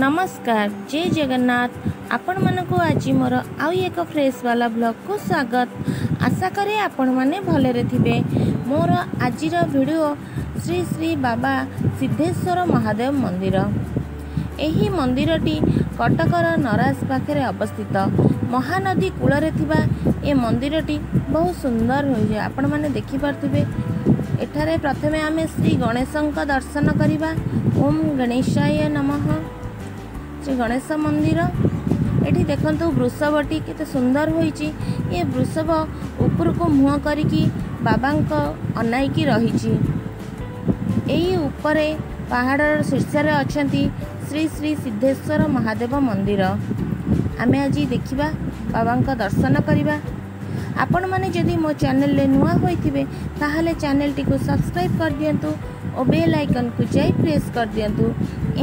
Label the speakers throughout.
Speaker 1: ନମସ୍କାର, ଜୟ ଜଗନ୍ନାଥ। ଆପଣମାନଙ୍କୁ ଆଜି ମୋର ଆଉ ଏକ ଫ୍ରେଶ୍ ବାଲା ବ୍ଲଗ୍କୁ ସ୍ୱାଗତ। ଆଶା କରେ ଆପଣମାନେ ଭଲରେ ଥିବେ। ମୋର ଆଜିର ଭିଡ଼ିଓ ଶ୍ରୀ ଶ୍ରୀ ବାବା ସିଦ୍ଧେଶ୍ୱର ମହାଦେବ ମନ୍ଦିର। ଏହି ମନ୍ଦିରଟି କଟକର ନରାଜ ପାଖରେ ଅବସ୍ଥିତ। ମହାନଦୀ କୂଳରେ ଥିବା ଏ ମନ୍ଦିରଟି ବହୁତ ସୁନ୍ଦର ହୋଇଯାଏ, ଆପଣମାନେ ଦେଖିପାରୁଥିବେ। ଏଠାରେ ପ୍ରଥମେ ଆମେ ଶ୍ରୀ ଗଣେଶଙ୍କ ଦର୍ଶନ କରିବା। ଓମ୍ ଗଣେଶାୟ ନମଃ। ଶ୍ରୀ ଗଣେଶ ମନ୍ଦିର। ଏଠି ଦେଖନ୍ତୁ, ବୃଷଭଟି କେତେ ସୁନ୍ଦର ହୋଇଛି। ଏ ବୃଷଭ ଉପରକୁ ମୁହଁ କରିକି ବାବାଙ୍କ ଅନାଇକି ରହିଛି। ଏଇ ଉପରେ ପାହାଡ଼ର ଶୀର୍ଷରେ ଅଛନ୍ତି ଶ୍ରୀ ଶ୍ରୀ ସିଦ୍ଧେଶ୍ୱର ମହାଦେବ ମନ୍ଦିର। ଆମେ ଆଜି ଦେଖିବା, ବାବାଙ୍କ ଦର୍ଶନ କରିବା। ଆପଣମାନେ ଯଦି ମୋ ଚ୍ୟାନେଲରେ ନୂଆ ହୋଇଥିବେ, ତାହେଲେ ଚ୍ୟାନେଲଟିକୁ ସବସ୍କ୍ରାଇବ୍ କରିଦିଅନ୍ତୁ ଓ ବେଲ୍ ଆଇକନ୍କୁ ଯାଇ ପ୍ରେସ୍ କରିଦିଅନ୍ତୁ,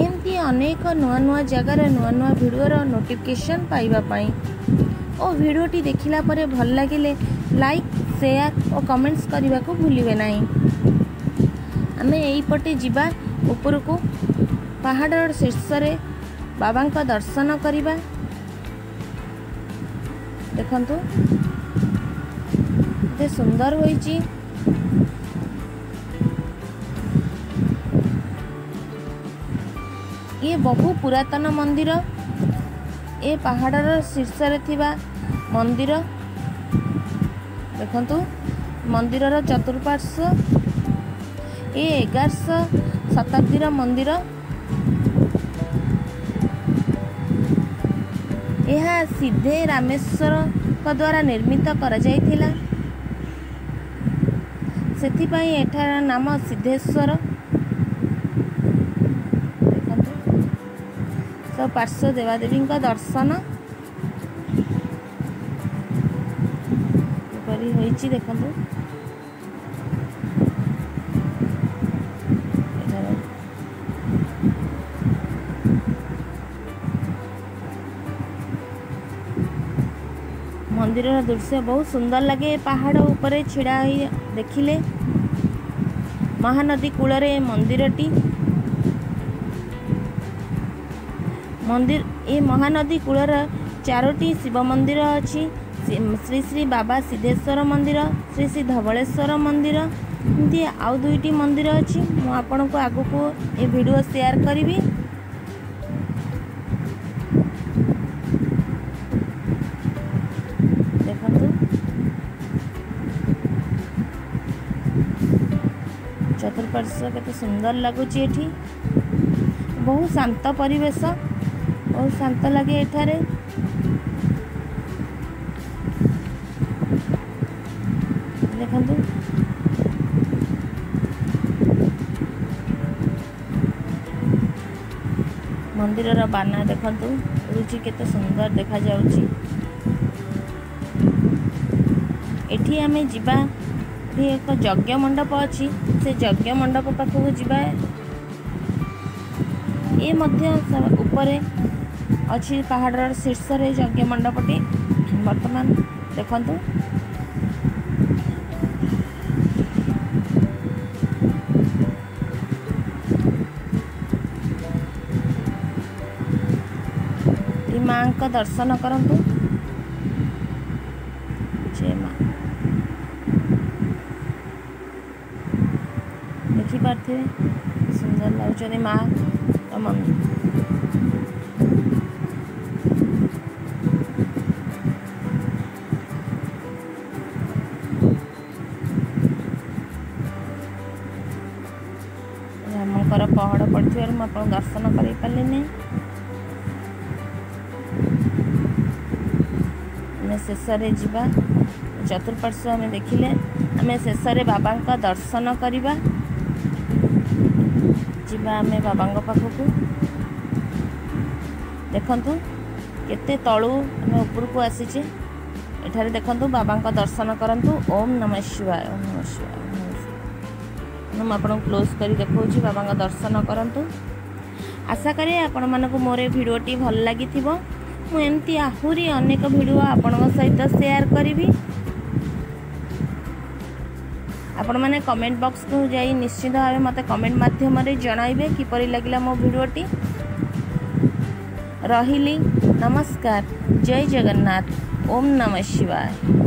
Speaker 1: ଏମିତି ଅନେକ ନୂଆ ନୂଆ ଜାଗାର ନୂଆ ନୂଆ ଭିଡ଼ିଓର ନୋଟିଫିକେସନ୍ ପାଇବା ପାଇଁ। ଓ ଭିଡ଼ିଓଟି ଦେଖିଲା ପରେ ଭଲ ଲାଗିଲେ ଲାଇକ୍, ସେୟାର ଓ କମେଣ୍ଟସ୍ କରିବାକୁ ଭୁଲିବେ ନାହିଁ। ଆମେ ଏଇପଟେ ଯିବା ଉପରକୁ, ପାହାଡ଼ର ଶୀର୍ଷରେ ବାବାଙ୍କ ଦର୍ଶନ କରିବା। ଦେଖନ୍ତୁ କେତେ ସୁନ୍ଦର ହୋଇଛି। ଇଏ ବହୁ ପୁରାତନ ମନ୍ଦିର, ଏ ପାହାଡ଼ର ଶୀର୍ଷରେ ଥିବା ମନ୍ଦିର। ଦେଖନ୍ତୁ ମନ୍ଦିରର ଚତୁଃପାର୍ଶ୍ୱ। ଏ 1100 ଶତାବ୍ଦୀର ମନ୍ଦିର। ଏହା ସିଦ୍ଧେ ରାମେଶ୍ୱରଙ୍କ ଦ୍ୱାରା ନିର୍ମିତ କରାଯାଇଥିଲା, ସେଥିପାଇଁ ଏଠାର ନାମ ସିଦ୍ଧେଶ୍ୱର। ଦେଖନ୍ତୁ ସବୁ ପାର୍ଶ୍ୱ ଦେବାଦେବୀଙ୍କ ଦର୍ଶନ କିପରି ହୋଇଛି। ଦେଖନ୍ତୁ ଏଠାରେ ମନ୍ଦିରର ଦୃଶ୍ୟ ବହୁତ ସୁନ୍ଦର ଲାଗେ ପାହାଡ଼ ଉପରେ ଛିଡ଼ା ହୋଇ ଦେଖିଲେ। ମହାନଦୀ କୂଳରେ ମନ୍ଦିରଟି। ମନ୍ଦିର ଏ ମହାନଦୀ କୂଳର ଚାରୋଟି ଶିବ ମନ୍ଦିର ଅଛି, ଶ୍ରୀ ଶ୍ରୀ ବାବା ସିଦ୍ଧେଶ୍ୱର ମନ୍ଦିର, ଶ୍ରୀ ଶ୍ରୀ ଧବଳେଶ୍ୱର ମନ୍ଦିର, ଏମିତି ଆଉ ଦୁଇଟି ମନ୍ଦିର ଅଛି। ମୁଁ ଆପଣଙ୍କୁ ଆଗକୁ ଏ ଭିଡ଼ିଓ ସେୟାର କରିବି। ଦେଖନ୍ତୁ ଚତୁଃପାର୍ଶ୍ୱ କେତେ ସୁନ୍ଦର ଲାଗୁଛି ଏଠି। ବହୁତ ଶାନ୍ତ ପରିବେଶ, ବହୁତ ଶାନ୍ତ ଲାଗେ ଏଠାରେ। ଦେଖନ୍ତୁ ମନ୍ଦିରର ବାନା, ଦେଖନ୍ତୁ ଉଡ଼ୁଛି, କେତେ ସୁନ୍ଦର ଦେଖାଯାଉଛି। ଏଠି ଆମେ ଯିବା, ଏଠି ଏକ ଯଜ୍ଞ ମଣ୍ଡପ ଅଛି, ସେ ଯଜ୍ଞ ମଣ୍ଡପ ପାଖକୁ ଯିବା। ଏ ମଧ୍ୟ ଉପରେ ଅଛି, ପାହାଡ଼ର ଶୀର୍ଷରେ ଯଜ୍ଞ ମଣ୍ଡପଟି ବର୍ତ୍ତମାନ। ଦେଖନ୍ତୁ ମାଙ୍କ ଦର୍ଶନ କରନ୍ତୁ। ଜୟ ମା। ଦେଖିପାରୁଥିବେ, ସୁନ୍ଦର ଲାଗୁଛନ୍ତି ମା। ରାମଙ୍କର ପହଡ଼ ପଡ଼ିଥିବାରୁ ମୁଁ ଆପଣଙ୍କୁ ଦର୍ଶନ କରିପାରିଲିନି। ଆମେ ଶେଷରେ ଯିବା। ଚତୁଃପାର୍ଶ୍ୱ ଆମେ ଦେଖିଲେ, ଆମେ ଶେଷରେ ବାବାଙ୍କ ଦର୍ଶନ କରିବା। ଯିବା ଆମେ ବାବାଙ୍କ ପାଖକୁ। ଦେଖନ୍ତୁ କେତେ ତଳୁ ଆମେ ଉପରକୁ ଆସିଛେ। ଏଠାରେ ଦେଖନ୍ତୁ, ବାବାଙ୍କ ଦର୍ଶନ କରନ୍ତୁ। ଓମ୍ ନମଃ ଶିବାୟ, ଓମ୍ ନମଃ ଶିବାୟ। ମୁଁ ଆପଣଙ୍କୁ କ୍ଲୋଜ୍ କରି ଦେଖାଉଛି, ବାବାଙ୍କ ଦର୍ଶନ କରନ୍ତୁ। ଆଶା କରେ ଆପଣମାନଙ୍କୁ ମୋର ଏ ଭିଡ଼ିଓଟି ଭଲ ଲାଗିଥିବ। ମୁଁ ଏମିତି ଆହୁରି ଅନେକ ଭିଡ଼ିଓ ଆପଣଙ୍କ ସହିତ ସେୟାର କରିବି। ଆପଣମାନେ କମେଣ୍ଟ ବକ୍ସକୁ ଯାଇ ନିଶ୍ଚିତ ଭାବେ ମୋତେ କମେଣ୍ଟ ମାଧ୍ୟମରେ ଜଣାଇବେ କିପରି ଲାଗିଲା ମୋ ଭିଡ଼ିଓଟି। ରହିଲି, ନମସ୍କାର, ଜୟ ଜଗନ୍ନାଥ, ଓମ୍ ନମଃ ଶିବାୟ।